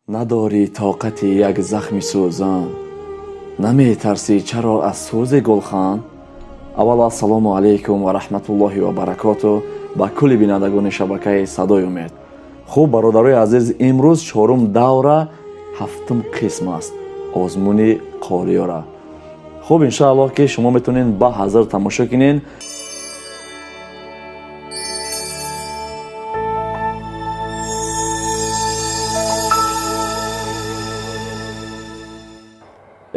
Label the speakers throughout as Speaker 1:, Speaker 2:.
Speaker 1: Надорӣ тоқати як захми сӯзан, наметарсӣ чаро аз сӯзи гулхан. Аввал ассалому алайкум ва раҳматуллоҳи ва баракоту ба кулли бинандагони шабакаи Садои Умед. Хуб, бародарои азиз, имрӯз чорум давра, ҳафтум қисм аст озмуни қориёра. Хуб, иншоаллоҳ, ки шумо метавонед ба ҳазр тамошо кунед.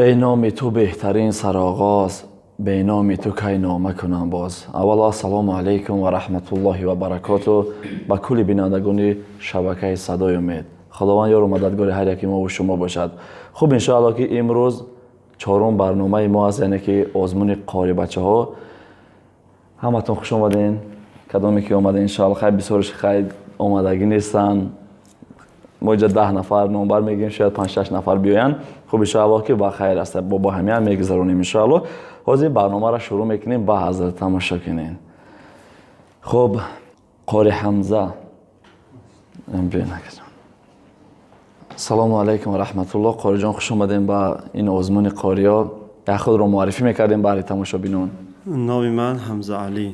Speaker 1: Эй номи ту беҳтарин сароғоз, беноми ту кай нома кунам боз. Аввало ассалому алайкум ва раҳматуллоҳи ва баракоту ба кулли бинандагони шабакаи Садои Умед. Худованд ёру мададгори ҳар яки мову шумо бошад. Хуб, иншоаллоҳ, ки имрӯз чорум барномаи мо аст, яъне ки озмуни қорибачаҳо. Ҳаматон хуш омаден, кадоме ки омаден. Иншоалло, хай, бисёрш хай омадагӣ нестанд. Мо иҷа 10 нафар номбар мегирем, шояд 5-6 нафар биёянд. Хуб, иншоаллоҳ, ки ба хайр аст, бо ҳамиам мегузаронем. Иншоаллоҳ, ҳозир барномаро шурӯъ мекунем, ба ҳазрат тамошо кунем. Хуб, қори Ҳамза. Ассалому алайкум ва раҳматуллоҳ. Қориҷон, хуш омадем ба ин озмуни қориё. Як худро муаррифӣ мекардем баҳри тамошобинон.
Speaker 2: Номи ман Ҳамзаалӣ.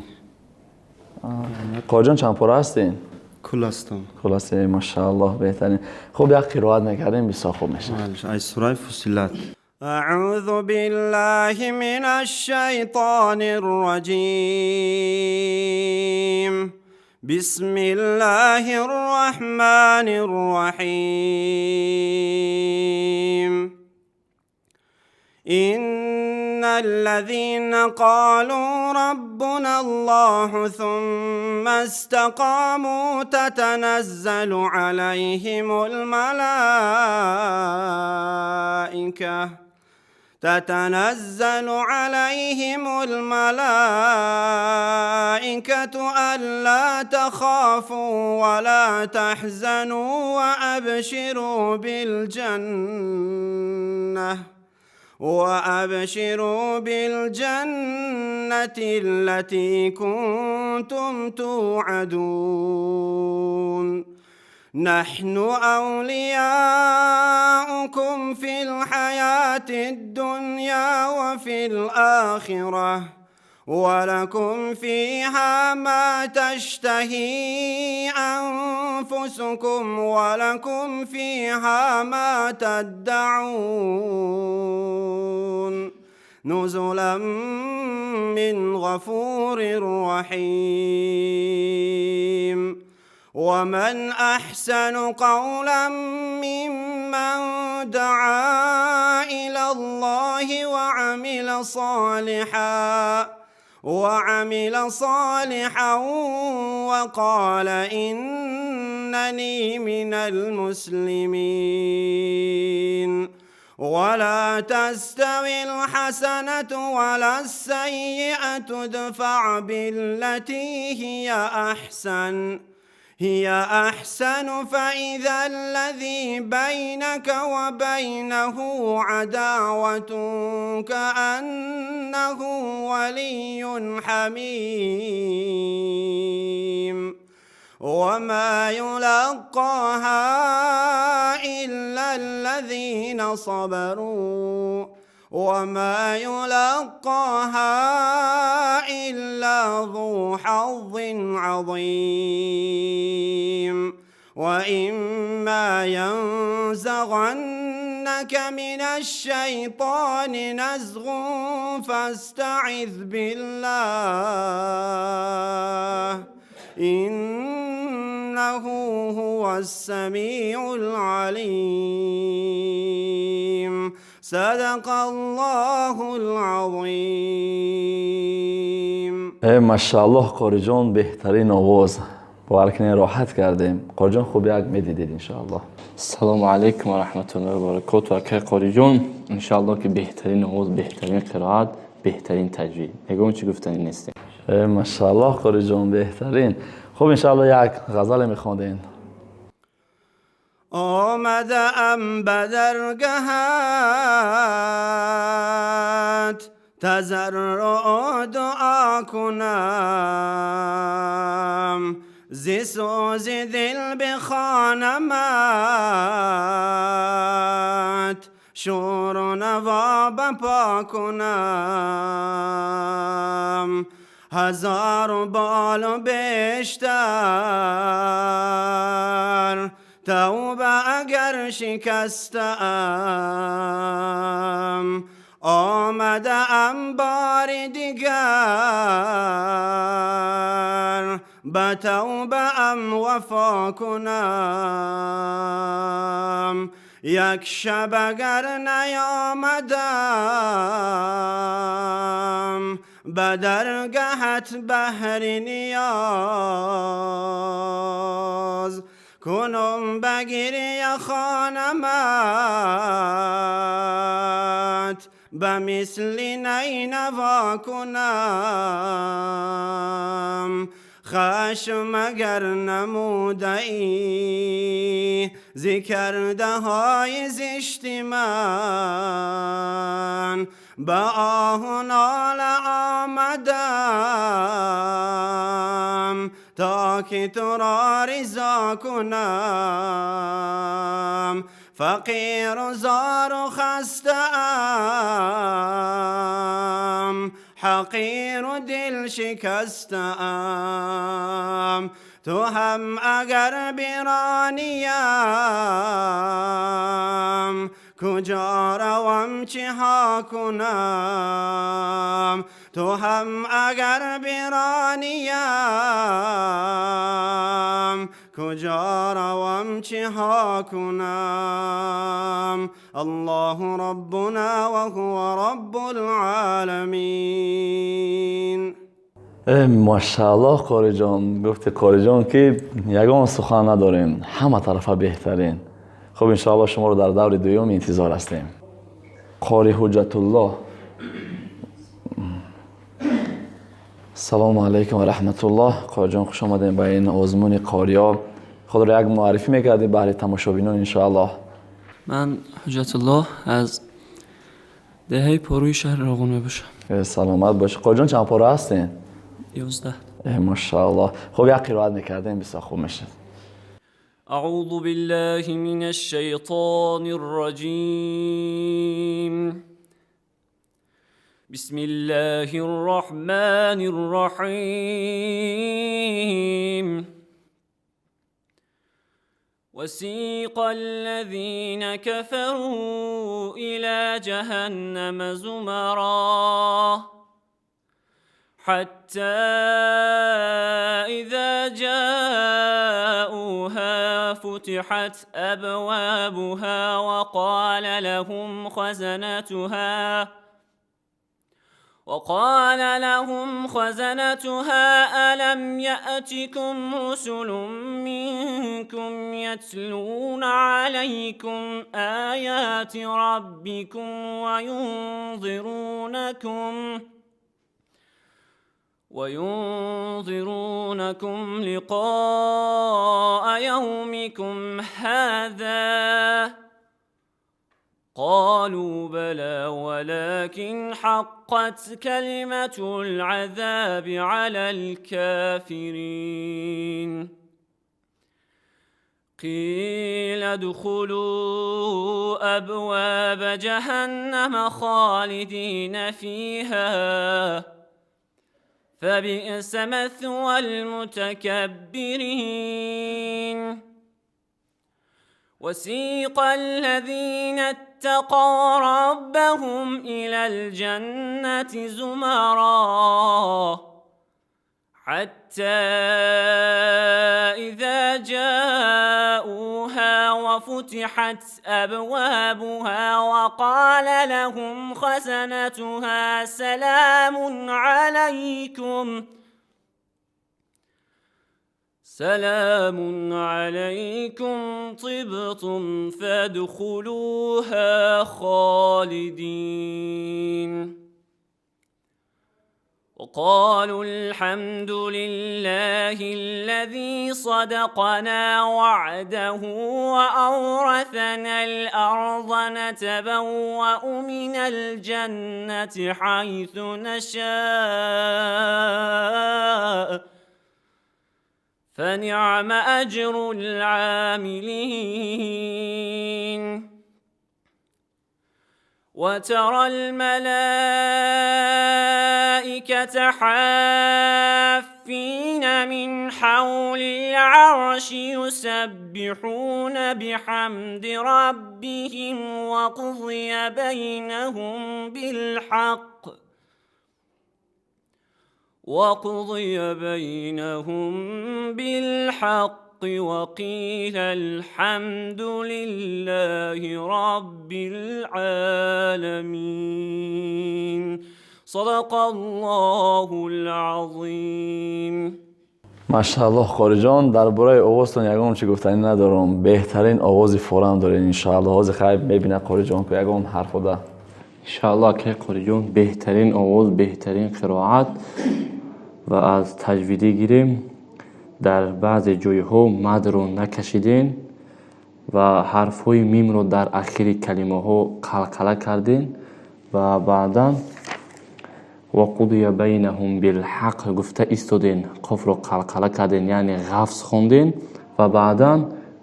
Speaker 1: Қориҷон, чанд пора ҳастен?
Speaker 2: Кул ҳастам.
Speaker 1: Кул ҳастем, машааллоҳ, беҳтарин. Хуб, як қироат мекардем, бисёр хуб мешавад.
Speaker 2: Аз сураи Фусилат.
Speaker 3: أعوذ بالله من الشيطان الرجيم. بسم الله الرحمن الرحيم. إن الذين قالوا ربنا الله ثم استقاموا تتنزل عليهم الملائكة ألا تخافوا ولا تحزنوا وأبشروا بالجنة التي كنتم توعدون. نحن أولياؤكم في الحياة الدنيا وفي الآخرة ولكم فيها ما تشتهي أنفسكم ولكم فيها ما تدعون نزلا من غفور رحيم. ومن أحسن قولا ممن دعا إلى الله وعمل صالحا وقال إنني من المسلمين. ولا تستوي الحسنة ولا السيئة ادفع بالتي هي أحسن فإذا الذي بينك وبينه عداوة كأنه ولي حميم. وما يلقاها إلا الذين صبروا وما يلقاها إلا ذو حظ عظيم. وإما ينزغنك من الشيطان نزغ فاستعذ بالله إنه هو السميع العليم. صدق الله العظيم.
Speaker 1: Машааллоҳ, қориҷон, беҳтарин овоз. Бовар кунед, роҳат кардем. Қориҷон, хуб, як медидед, иншоаллоҳ.
Speaker 4: Ассалому алайкум ва раҳматуллоҳи ва баракоту. Акай қориҷон, иншоаллоҳ, ки беҳтарин овоз, беҳтарин қироат, беҳтарин таҷвид, ягон чӣ гуфтанӣ нестем.
Speaker 1: Машааллоҳ, қориҷон, беҳтарин. Хуб, иншоаллоҳ, як ғазале мехондем.
Speaker 3: آمدم به درگهت تضرع دعا کنم ز سوز دل بخوانمت. شور و نوا بپا کنم، هزار بال و بیشتر توبه اگر شکستم، آمده ام بار دیگر به توبه ام وفا کنم. یک شب اگر نیامدم به درگهت بهر نیاز، کنم بگیری خانمت به مثل نینوا کنم. خشم اگر نموده ای ز کرده های زشت من، به آه و ناله آمدم تا که تو را رضا کنم. فقیر و زار و خسته ام، حقیر و دل شکسته ام، تو هم اگر برانیم کجا روم چه ها کنم، تو هم اگر برانیم کجا روم چه ها کنم. الله ربنا وهو رب العالمین.
Speaker 1: ماشاءالله قاری جان، گفت قاری جان که یگان سخن نداریم، همه طرفه بهترین. خب انشاءالله شما رو در دور دوم انتظار هستیم. قاری حجت الله، سلام علیکم و رحمت الله. قاری جان خوش آمدین به این آزمون قاریا. خود را یک معرفی میکردیم برای تماشابینان انشاءالله.
Speaker 5: من حجت الله از دهه پاروی شهر راغون میباشم.
Speaker 1: سلامت باش. قاری جان چند پاره هستین؟
Speaker 5: 11.
Speaker 1: ماشاءالله. خب یک قرائت میکردیم بسیار خوب میشد.
Speaker 5: اعوذ بالله من الشیطان الرجیم. بسم الله الرحمن الرحیم. وسيق الذين كفروا إلى جهنم زمرا حتى إذا جاءوها فتحت أبوابها وقال لهم خزنتها ألم يأتكم رسل منكم يتلون عليكم آيات ربكم وينذرونكم لقاء يومكم هذا قالوا بلى ولكن حقت كلمة العذاب على الكافرين. قيل ادخلوا أبواب جهنم خالدين فيها فبئس مثوى المتكبرين. وسيق الذين اتقوا ربهم إلى الجنة زمرا حتى إذا جاءوها وفتحت أبوابها وقال لهم خزنتها سلام عليكم طبتم فادخلوها خالدين. وقالوا الحمد لله الذي صدقنا وعده وأورثنا الأرض نتبوأ من الجنة حيث نشاء فنعم أجر العاملين. وترى الملائكة حافين من حول العرش يسبحون بحمد ربهم وقضي بينهم بالحق وقضي بينهم بالحق وقيل الحمد لله رب العالمين. صدق الله العظيم.
Speaker 1: Машааллоҳ, Қориҷон, дар бораи овозтон ягон чӣ гуфтанӣ надорам. Беҳтарин овози форам доред, иншоаллоҳ. Ҳозир хайр мебина, Қориҷон, ку ягон ҳарфода.
Speaker 4: Иншааллоҳ, акай Қориҷон, беҳтарин овоз, беҳтарин қироат ва аз таҷвидӣ гирем, дар баъзе ҷойҳо мадро накашиден ва ҳарфҳои мимро дар ахири калимаҳо қалқала карден ва баъдан وقضي بينهم بالحق гуфта истоден, қофро қалқала карден, яъне ғафз хонден ва баъдан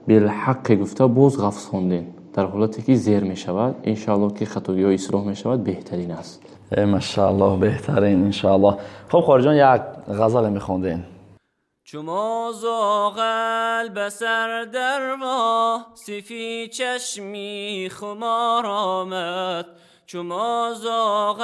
Speaker 4: بالحق гуфта боз ғафз хонден, дар ҳолате ки зер мешавад. Иншааллоҳ, ки хатогиҳо ислоҳ мешавад, беҳтарин аст.
Speaker 1: Э, машааллоҳ, беҳтарин, иншааллоҳ. Хуб, Қориҷон, як ғазале мехонден.
Speaker 5: چو ما زاغ البصر در واصفی چشمی خمار آمد، چو ما زاغ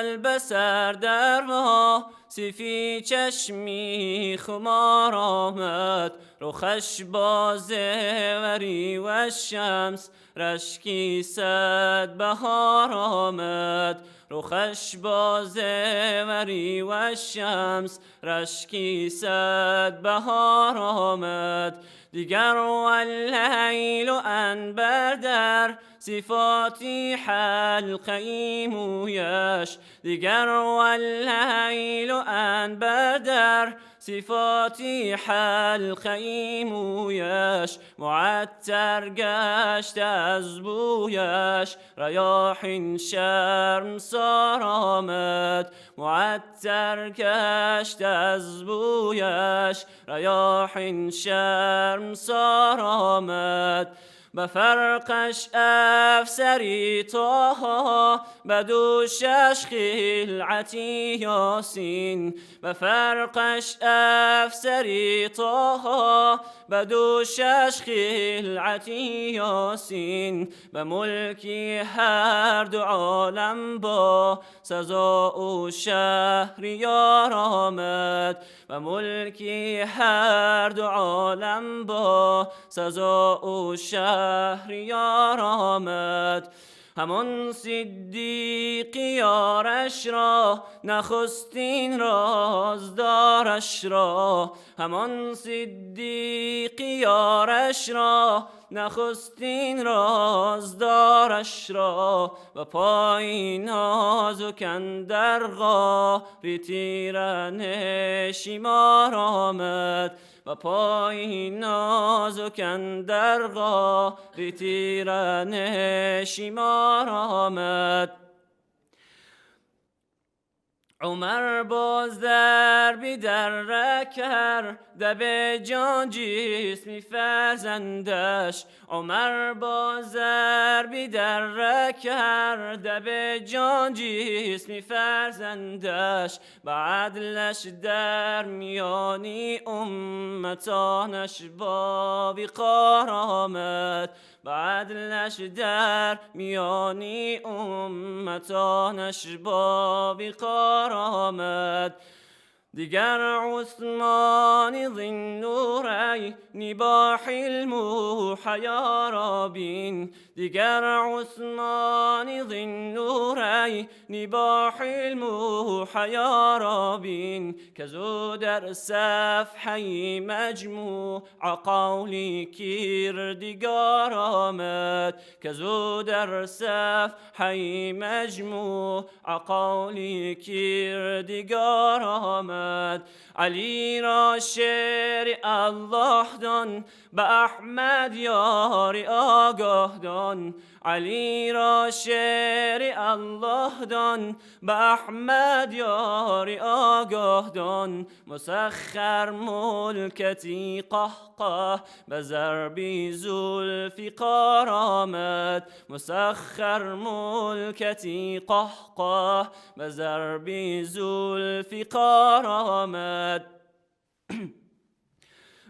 Speaker 5: البصر در واصفی چشمی خمار آمد، رخش با زیوری والشمس رشکی صد بهار آمد، رخش با زیوری والشمس رشکی صد بهار آمد. دیگر واللیل عنبر در صفاتی حلقه مویش، دیگر واللیل عنبر در صفاتی حلقه مویش، معطر گشت از بویش ریاحین شرمسار آمد، معطر گشت از بویش ریاحین شرمسار آمد. به فرقش افسری طه به دوشش خلعتی یاسین، به فرقش افسری طه به دوشش خلعتی یاسین، به ملکی هر دو عالم با سزا و شهریار آمد، به ملکی هر دو عالم با سزا و شهریار آمد. همان صدیق یارش را نخستین رازدارش را، همان صدیق یارش را نخستین رازدارش را، و پای نازک اندر غار تیره نشیمار آمد، و پای نازک اندر غار تیره نشیمار آمد. عمر باز ضربی در کرده به جان جسمی فرزندش، عمر باز ضربی در کرده به جان جسمی فرزندش، به عدلش در میانی امتانش با وقار آمد، به عدلش در میانی امتانش با وقار آمد. دیگر عثمان ذی النورین با حلم و حیا را بین، دیگر عثمان ذی النورین با حلم و حیا را بین، کزو در صفحه مجموع قولی کردگار آمد، کزو در صفحه مجموع قولی کردگار آمد. آمد. علی را شعر الله دان، به احمد یاری آگاه دان. علی را شعر الله دان، به احمد یاری آگاه دان. مسخر ملکتی قهقه، به ضرب ذوالفقار آمد. مسخر ملکتی قهقه، به ضرب ذوالفقار آمد.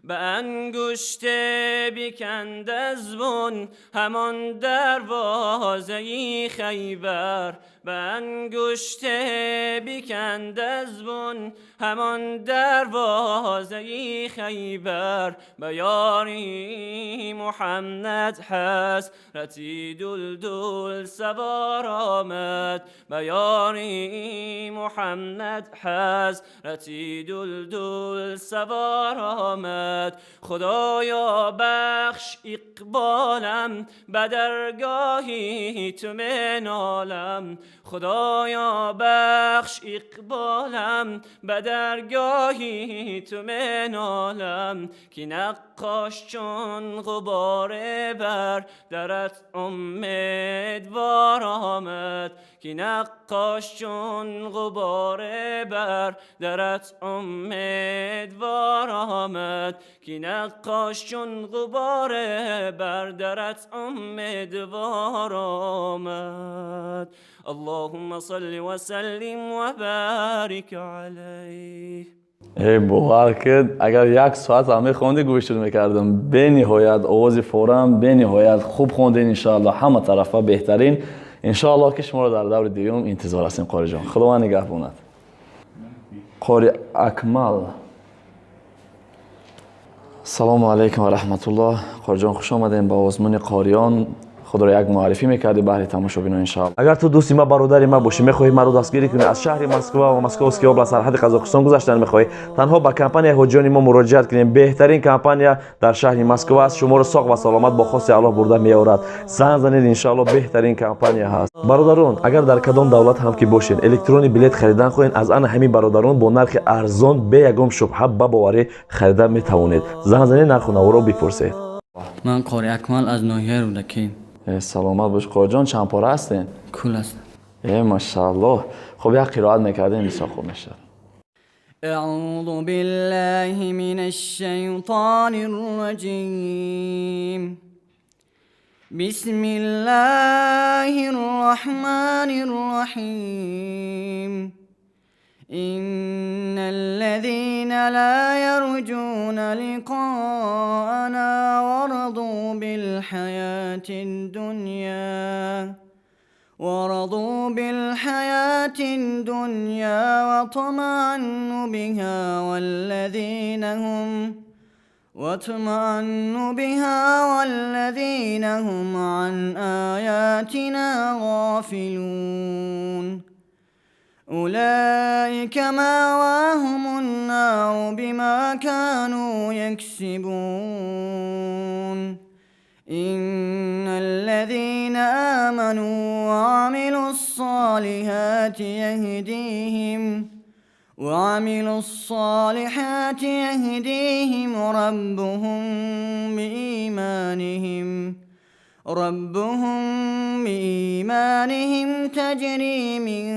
Speaker 5: به انگشت بکند از بن، همان دروازه خیبر. به انگشت بکند از بن، همان دروازه خیبر. به یاری محمد حسرتی دلدل سوار آمد. به یاری محمد حسرتی دلدل سوار آمد. خدایا بخش اقبالم، به درگاهی تو منالم. خدایا بخش اقبالم، به درگاهی تو منالم. که نقاش چون غبار بر درت امیدوار آمد. که نقاش چون غبار بر درت امیدوار آمد. که نقاش چون غبار بر درت امیدوار آمد. اللهم صل وسلم وبارك عليه.
Speaker 1: эй, бовар кед, агар як соат ҳам мехондӣ, гӯш мекардам. Бениҳоят овози форам, бениҳоят хуб хондед. Иншоалло, ҳама тарафа беҳтарин. Иншоалло, ки шуморо дар даври дуюм интизор ҳастем. Қориҷон, Худованд нигаҳбонад. Қори Акмал, ассалому алайкум ва раҳматуллоҳ. Қориҷон, хуш омадем ба озмуни қориён. Худро як муаррифӣ мекардӣ баҳри тамошобинон, иншоалло.
Speaker 6: Агар ту дӯсти ма, бародари ма бошӣ, мехоҳӣ маро дастгирӣ кунӣ, аз шаҳри Москва ва Московский област, сарҳади Қазоқистон гузаштан мехоҳӣ, танҳо ба компанияи ҳоҷиёни мо муроҷиат кунем. Беҳтарин компания дар шаҳри Москва аст, шуморо соғ ва саломат бо хости Аллоҳ бурда меорад. Занг занед, иншоалло, беҳтарин компания ҳаст. Бародарон, агар дар кадом давлат ҳам ки бошед, электронный билет харидан хоҳед, аз ана ҳамин бародарон бо нархи арзон, бе ягон шубҳа, ба боварӣ харида метавонед. Занг занед, нарху наворо бипурсед.
Speaker 7: Ман Қори Акмал аз ноҳияи Рӯдакӣ.
Speaker 1: Саломат бош, Қориҷон. Чанд пора ҳастен?
Speaker 7: Кул ҳастам.
Speaker 1: Э, машааллоҳ. Хуб, як қироат мекардем, бисёр хуб мешавад.
Speaker 7: أعوذ بالله من الشيطان الرجيم. بسم الله الرحمن الرحيم. إن الذين لا يرجون لقاءنا ورضوا بالحياة الدنيا واطمأنوا بها والذين هم عن آياتنا غافلون أولئك مأواهم النار بما كانوا يكسبون. إن الذين آمنوا وعملوا الصالحات يهديهم ربهم بإيمانهم، تجري من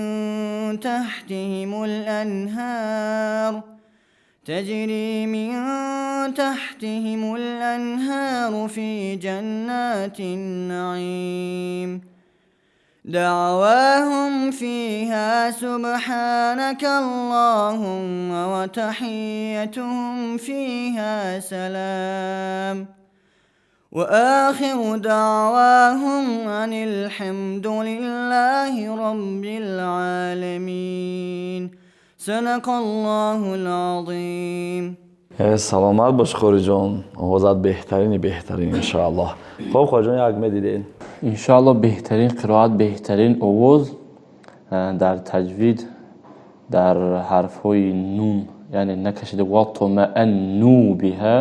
Speaker 7: تحتهم الأنهار في جنات النعيم. دعواهم فيها سبحانك اللهم وتحيتهم فيها سلام. وآخر دعواهم أن الحمد لله رب العالمين. صدق الله العظيم.
Speaker 1: Саломат бош, Қориҷон. Овозат беҳтарини беҳтарин, иншоаллоҳ. Хуб, Қориҷон, як медидед.
Speaker 4: Иншоалло, беҳтарин қироат, беҳтарин овоз. Дар таҷвид, дар ҳарфҳои нун, яъне накашида, ватмаанну биҳа,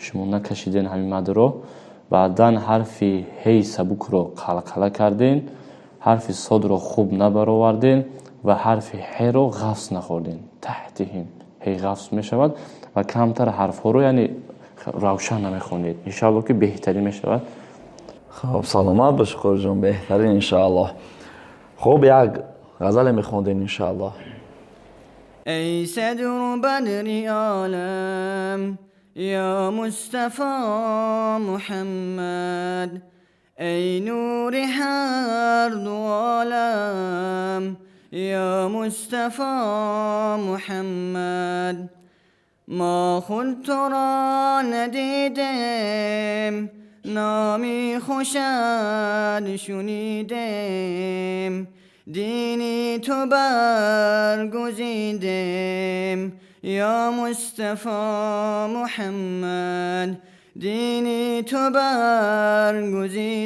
Speaker 4: шумо накашиден ҳамин мадро. Баъдан ҳарфи ҳей сабукро қалқала карден, ҳарфи содро хуб набароварден ва ҳарфи ҳеро ғафс нахӯрден, таҳтиҳим. ҳей ғафз мешавад ва камтар ҳарфҳоро, яъне равшан намехонед. Иншаалло, ки беҳтарин мешавад.
Speaker 1: Хоб, саломат бош, Қориҷон, беҳтарин, иншааллоҳ. Хуб, як ғазале мехондем, иншааллоҳ.
Speaker 7: ای صدر بدر عالم یا مصطفی محمد، ای نور هر دو عالم یا مصطفی محمد. ما خود تو را ندیدیم، نامی خوشت شنیدیم، دینی تو برگزیدیم یا مصطفی محمد، دینی تو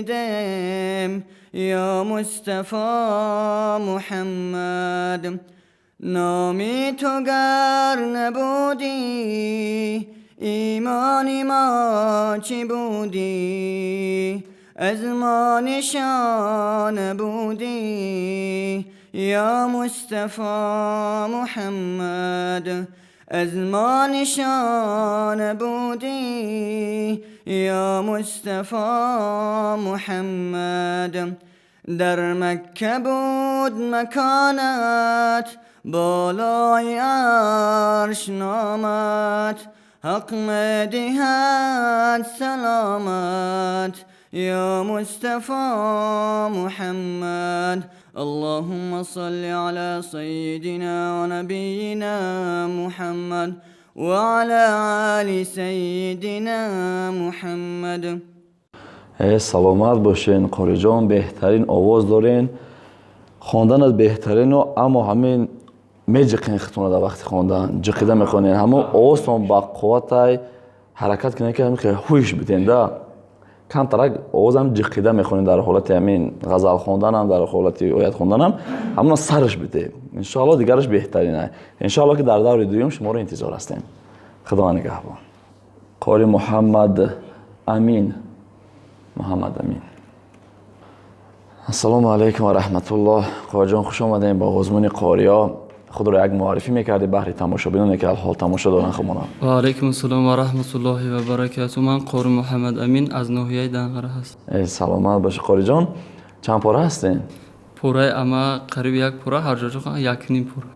Speaker 7: برگزیدیم یا مصطفی محمد. نامی تو گر نبودی، ایمانی ما چی بودی؟ از ما نشان بودی یا مصطفی محمد، از ما نشان بودی یا مصطفی محمد. در مکه بود مکانت، بالای عرش نامت، حق میدهد سلامت یا مصطفی محمد. اللهم صل على سيدنا ونبينا محمد وعلى آل سيدنا محمد.
Speaker 1: Саломат бошен, Қориҷон, беҳтарин овоз дорен, хонданат беҳтарину, аммо ҳамин меҷиқен хитона дар вақти хондан, ҷиқида мехонен. Ҳамон овозтон ба қувватай, ҳаракат кунед, ки ҳамин ҳуиш биден да камтарак овозам ҷиқида мехонем. Дар ҳолати ҳамин ғазал хонданам, дар ҳолати оят хонданам ҳамона сараш биде, иншоалло. Дигараш беҳтарина. Иншоалло, ки дар даври дуюм шуморо интизор ҳастем. Худо нигаҳбон. Қори Муҳаммад Амин, Муҳаммад Амин. Ассалому алайкум ва раҳматуллоҳ. Қориҷон, хуш омадем ба озмуни Қориё. Худро як муаррифӣ мекардӣ баҳри тамошобиноне, ки алҳол тамошо доранд хумона.
Speaker 5: Ва алайкум ассалом ва раҳматуллоҳи ва баракату. Ман Қори Муҳаммад Амин аз ноҳияи Данғара ҳастам.
Speaker 1: Саломат бошӣ, Қориҷон. Чанд пора ҳастен?
Speaker 5: Пораи ама қариб як пора, ҳар ҷо як ним пора.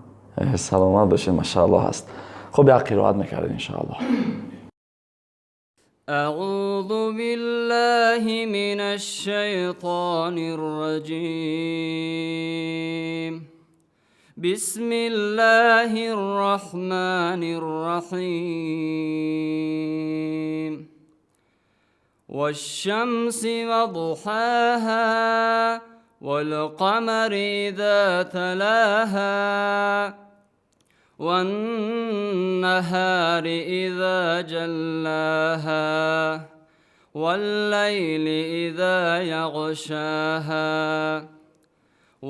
Speaker 1: Саломат бошед, машааллоҳ ҳаст. Хуб, як қироат мекардед, иншоаллоҳ.
Speaker 5: أعوذ بالله من الشيطان الرجيم. بسم الله الرحمن الرحيم. والشمس وضحاها والقمر إذا تلاها والنهار إذا جلاها والليل إذا يغشاها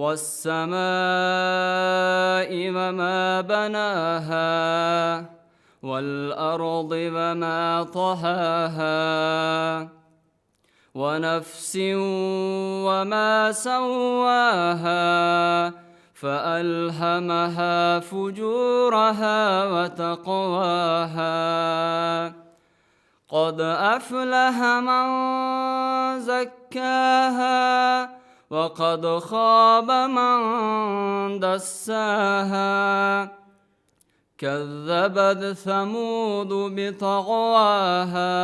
Speaker 5: والسماء وما بناها والأرض وما طحاها ونفس وما سواها فألهمها فجورها وتقواها. قد أفلح من زكاها وقد خاب من دساها. كذبت ثمود بطغواها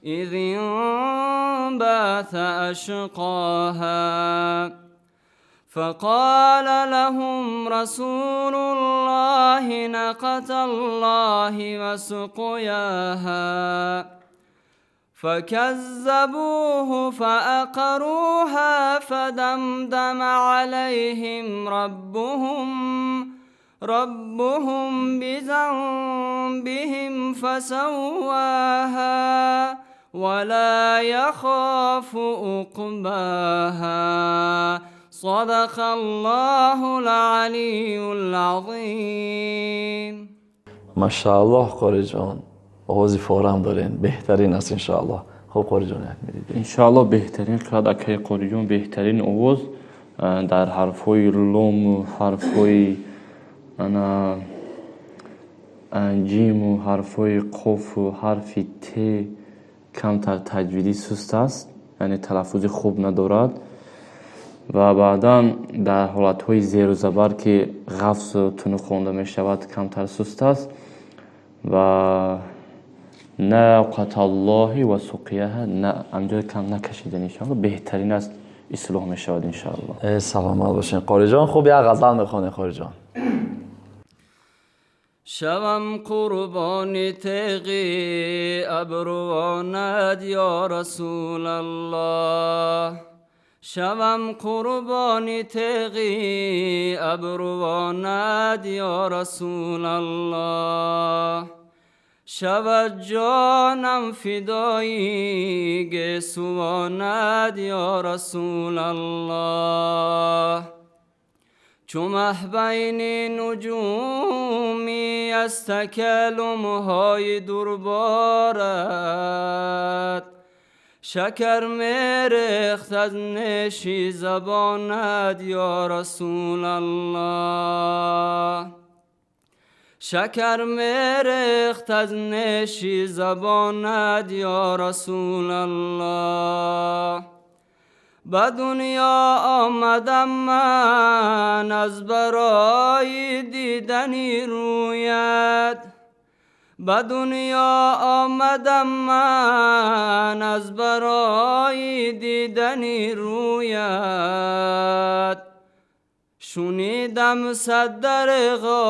Speaker 5: إذ انبعث أشقاها. فقال لهم رسول الله ناقة الله وسقياها. فكذبوه فأقروها فدمدم عليهم ربهم بذنبهم فسواها ولا يخاف عقباها. صدق الله العلي العظيم.
Speaker 1: Машааллоҳ, Қориҷон, овози форам дорен, беҳтарин аст, иншоаллоҳ. Хуб, Қориҷон, як медидем.
Speaker 4: Иншоаллоҳ, беҳтарин қироат, акаи Қориҷон, беҳтарин овоз. Дар ҳарфҳои лому ҳарфҳои ана Ҷиму ҳарфҳои қофу ҳарфи т камтар таҷвидӣ суст аст, яъне талаффузи хуб надорад ва баъдан дар ҳолатҳои зеру забар, ки ғафзу тунук хонда мешавад, камтар суст аст ва нақаталлоҳи ва суқияҳа анҷо кам накашидан, иншоалло беҳтарин аст, ислоҳ мешавад, иншоалло.
Speaker 1: Саломат бошед, Қориҷон. Хуб, як ғазал мехонед, Қориҷон.
Speaker 7: Шавам қурбони теғи абрувонат, ё Расулаллоҳ, шавам қурбони теғи абрувонат, ё Расулаллоҳ, шавад ҷонам фидои гесувонат, ё Расулаллоҳ. Чу маҳ байни нуҷуми аз такаллумҳои дурборат, шакар мерехт аз неши забонат, ё Расулаллоҳ, шакар мерехт аз неши забонат, ё Расулаллоҳ. Ба дунё омадам ман аз барои дидани рӯят, ба дунё омадам ман аз барои дидани рӯят, шунидам сад дарғо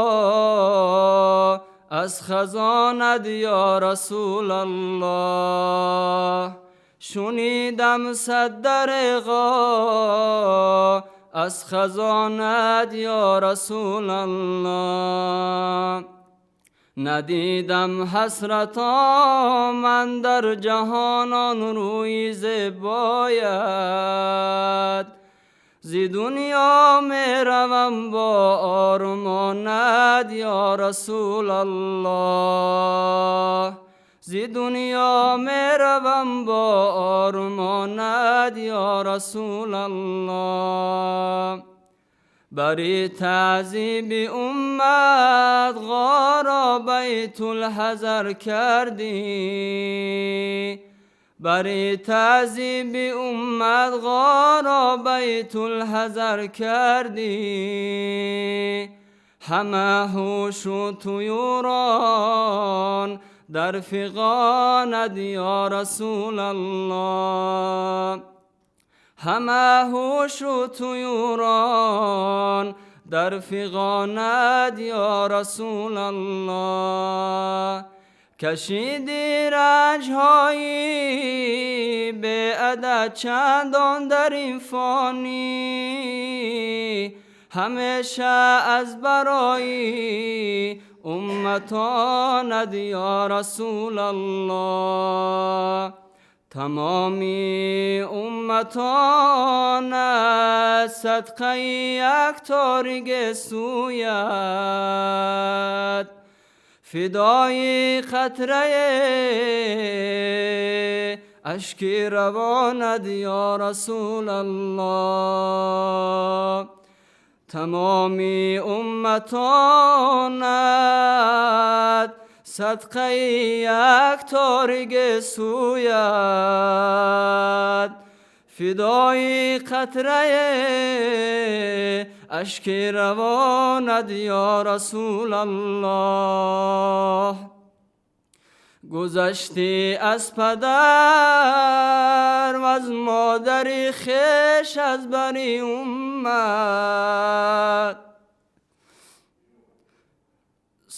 Speaker 7: аз хазонат, ё Расулаллоҳ, шунидам сад дарғо аз хазонат, ё Расулаллоҳ. Надидам ҳасрато ман дар ҷаҳон он рӯи зебоят, зи дунё меравам бо ормонат, ё Расулаллоҳ, зи дунё меравам бо ормонат, ё Расулаллоҳ. Бари таъзиби уммат ғоро байтулҳазар кардӣ, бари таъзиби уммат ғоро байтулҳазар кардӣ, ҳама ҳушу туюрон дар фиғонат, ё Расулаллоҳ, ҳама ҳушу туюрон дар фиғонат, ё Расулаллоҳ. Кашиди ранҷҳои беадад чандон дар ин фонӣ, ҳамеша аз барои умматонат, ё Расулаллоҳ, тамоми умматонат садқаи як ториге сӯят, фидои қатраи ашки равонат, ё Расулаллоҳ, тамоми умматонат садқаи як ториге сӯят, фидои қатраи ашки равонат, ё Расулаллоҳ. Гузаштӣ аз падар ва аз модари хеш, аз бари уммат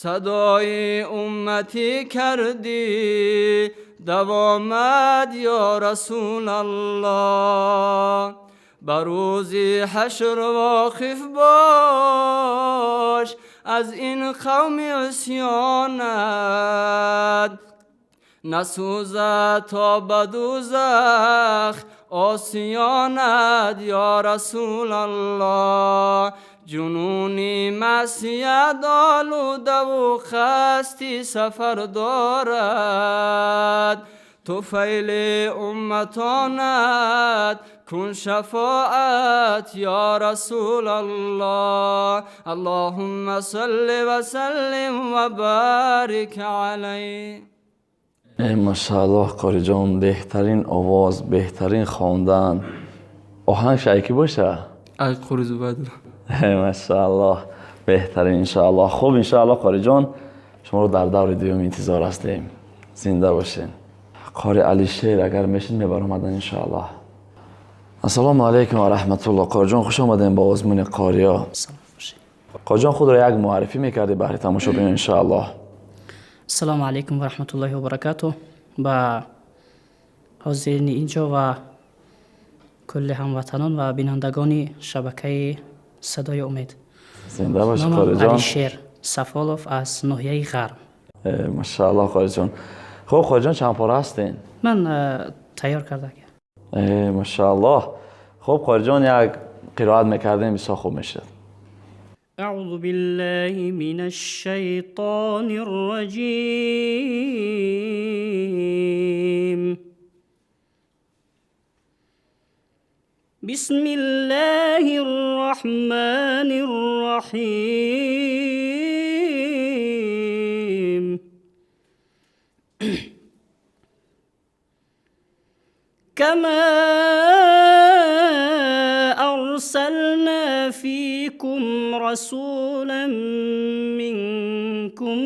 Speaker 7: садои умматӣ кардӣ давомат, ё Расулаллоҳ. Ба рӯзи ҳашр воқиф бош аз ин қавми исёнат, насӯзад то ба дӯзах осиёнат, ё Расулаллоҳ. Ҷунуни маъсият олудаву хасти сафар дорад,
Speaker 5: طفیل امتانت کن شفاعت یا رسول الله. اللهم صل وسلم و بارک علیه.
Speaker 1: ماشاءالله قاری جان، بهترین آواز، بهترین خواندن. آهنگ شایکی باشه؟
Speaker 5: از قاری زبیدالله.
Speaker 1: ماشاءالله بهترین انشاءالله. خوب انشاءالله قاری جان، شما رو در دور دوم انتظار هستیم. زنده باشین. قاری علی شیر اگر میشین میبرم انشاءالله. السلام علیکم و رحمت الله. قاری جان خوش آمدین با آزمون قاریا. قاری جان خود را یک معرفی میکردی برای تماشابین انشاءالله.
Speaker 8: السلام علیکم و رحمت الله و برکاته. با حاضرین اینجا و کل هموطنان و بینندگان شبکه صدای امید.
Speaker 1: زنده باشی قاری جان.
Speaker 8: علی شیر سفالوف از ناحیه غرب.
Speaker 1: ماشاءالله قاری جان. خب قاری جان چند پاره هستین؟
Speaker 8: من تیار کرده.
Speaker 1: ماشاءالله. خب قاری جان یک قرائت میکردیم بسیار خوب میشد.
Speaker 8: اعوذ بالله من الشیطان الرجیم. بسم الله الرحمن الرحیم. كما أرسلنا فيكم رسولا منكم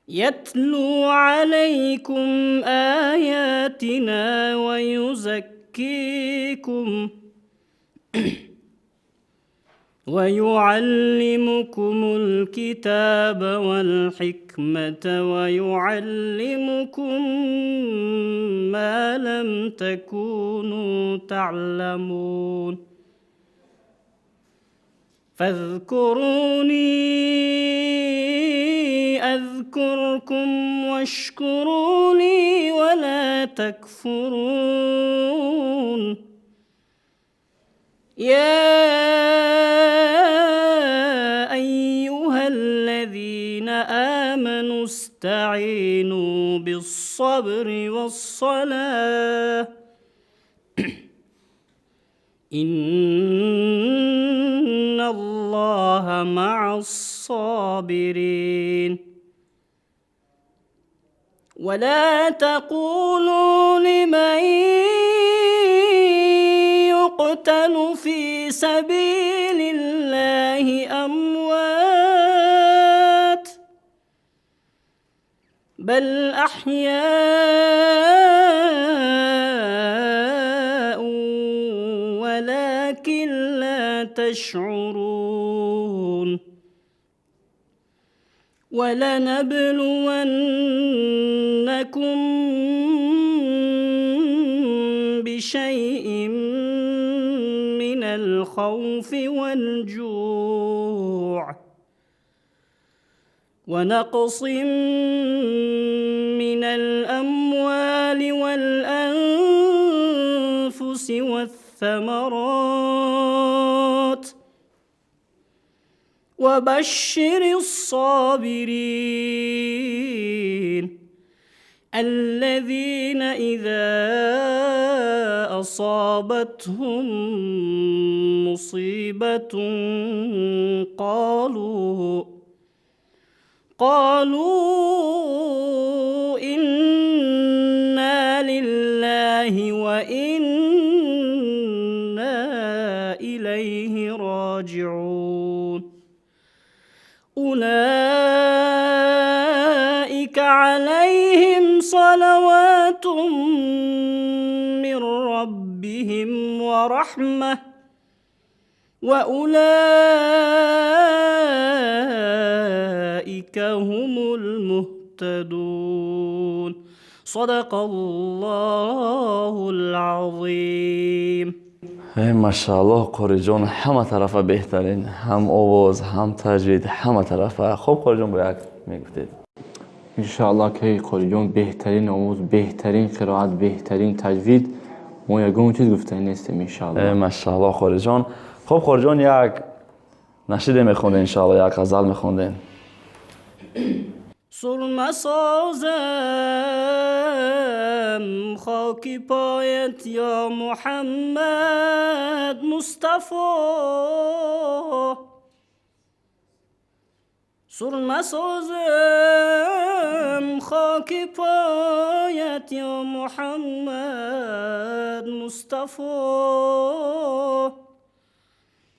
Speaker 8: يتلو عليكم آياتنا ويزكيكم ويعلمكم الكتاب والحكمة ويعلمكم ما لم تكونوا تعلمون. فاذكروني أذكركم واشكروا لي ولا تكفرون. يا أيها الذين آمنوا استعينوا بالصبر والصلاة إن الله مع الصابرين. ولا تقولوا لمن يقتل في سبيل الله أموات بل أحياء ولكن لا تشعرون. ولنبلونكم بشيء من الخوف والجوع ونقص من الأموال والأنفس والثمرات وبشر الصابرين الذين إذا أصابتهم مصيبة قالوا إنا لله وإنا إليه راجعون. أولئك عليهم صلوات من ربهم ورحمة وأولئك هم المهتدون. صدق الله العظیم.
Speaker 1: ماشاءالله قاری جان همه طرفه بهترین، هم آواز هم تجوید همه طرفه. خب قاری جان باید میگفتید.
Speaker 4: انشاءالله که قاری جان بهترین آواز، بهترین قرائت، بهترین تجوید، ما یگان چیز گفتنی نیستیم انشاءالله.
Speaker 1: ماشاءالله قاری جان. خب قاری جان یک نشیده میخوندین انشاءالله، یک غزل میخوندین.
Speaker 7: سرمه سازم خاک پایت یا محمد مصطفی. سرمه سازم خاک پایت یا محمد مصطفی.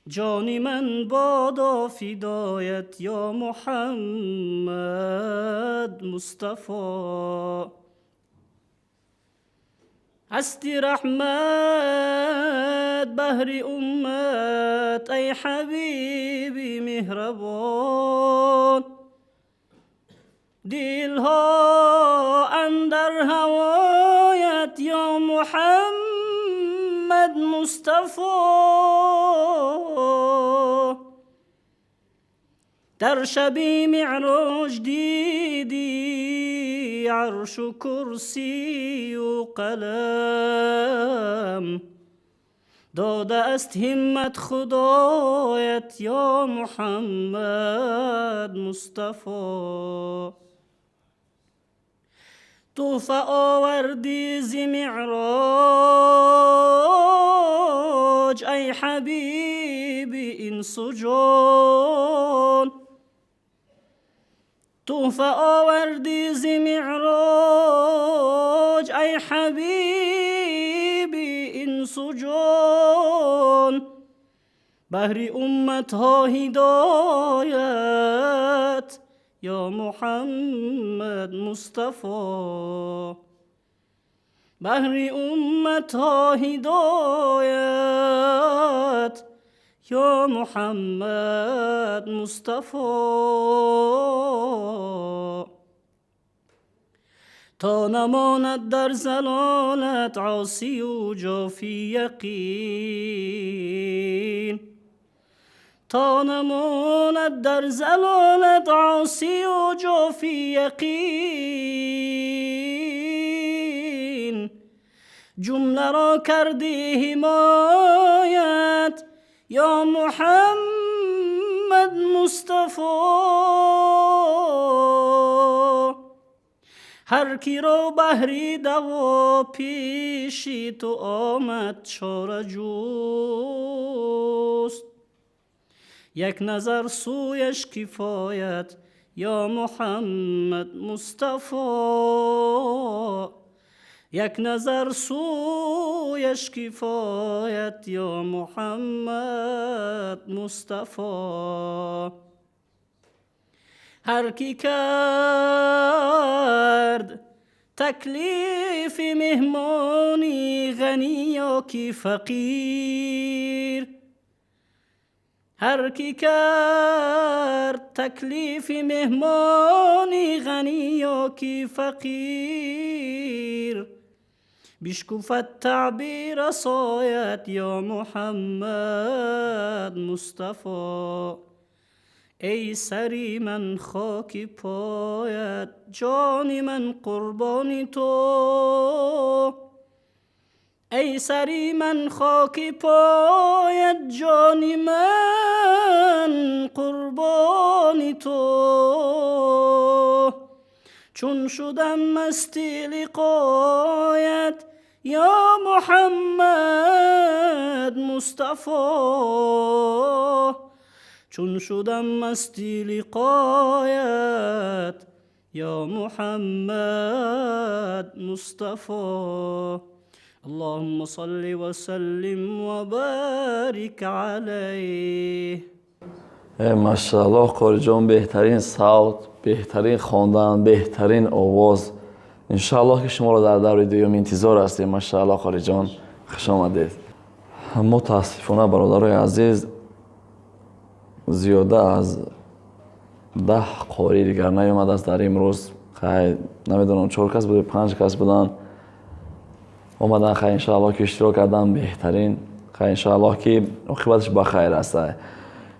Speaker 7: جان من بادا فدایت یا محمد مصطفی. هستی رحمت بهر امت ای حبیبی مهربان. دلها اندر هوایت یا محمد مصطفی. در شب معراج دیدی عرش و کرسی و قلم. داده است همت خدایت یا محمد مصطفی. تحفه آوردی ز معراج ای حبیب انس و جان. تحفه آوردی ز معراج ای حبیب انس و جان. بهر امت ها هدایت یا محمد مصطفی. بهر امت ها هدایت یا محمد مصطفی. تا نماند در ضلالت عاصی و جافی یقین. تا نماند در ضلالت عاصی و جافی یقین. جمله را کردی حمایت یا محمد مصطفی. هر کی را بهری دوا پیشی تو آمد چاره جوست. یک نظر سویش کفایت یا محمد مصطفی. یک نظر سویش کفایت یا محمد مصطفی. هر کی کرد تکلیف مهمانی غنی یا کی فقیر. هر کی کرد تکلیف مهمانی غنی یا کی فقیر. بشکفد تعبیر سایت یا محمد مصطفی. ای سری من خاک پایت جان من قربان تو. ای سری من خاک پایت جان من قربان تو. چون شدم مست لقایت یا محمد مصطفی. چون شدم مست لقایت یا محمد مصطفی. اللهم صل وسلم وبارك عليه.
Speaker 1: ماشاءالله قاری جان، بهترین صوت، بهترین خواندن، بهترین آواز. انشاءالله که شما را در دور دوم انتظار هستیم. ماشاءالله قاری جان، خوش آمدید. متاسفانه برادرای عزیز، زیاده از 10 قاری دیگر نیامده است در امروز. خیلی نمیدونم 4 کس بود 5 کس بودن اومدن. خیلی انشاءالله که اشتراک کردن بهترین. خیلی انشاءالله که عاقبتش بخیر است.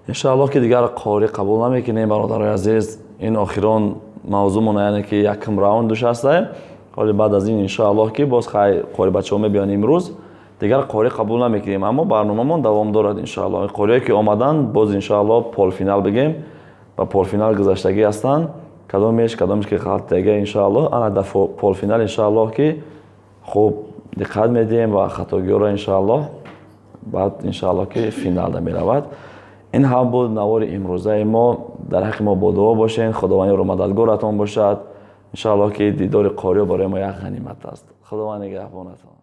Speaker 1: انشاءالله که دیگر قاری قبول نمیکنیم برادرای عزیز. این آخران موضوع یعنی که یکم راوند دوش هست. ولی بعد از این انشاءالله که باز خیلی قاری بچه‌ها میبیان امروز دیگر قاری قبول نمیکنیم، اما برنامه‌مون دوام دارد انشاءالله. قاریایی که آمدن باز انشاءالله полуфинал بگیم و полуфинал گذشتگی هستند. Кадомеш ки ғалтага, иншоаллоҳ, ана дар полуфинал, иншоаллоҳ, ки хуб диққат медиҳем ва хатогиҳоро, иншоаллоҳ, баъд, иншоаллоҳ, ки финалда меравад. Ин ҳам буд навори имрӯзаи мо. Дар ҳаққи мо бо дуо бошед. Худованд ёру мададгоратон бошад. Иншоаллоҳ, ки дидори қориё барои мо як ғанимат аст. Худованд нигаҳбонатон.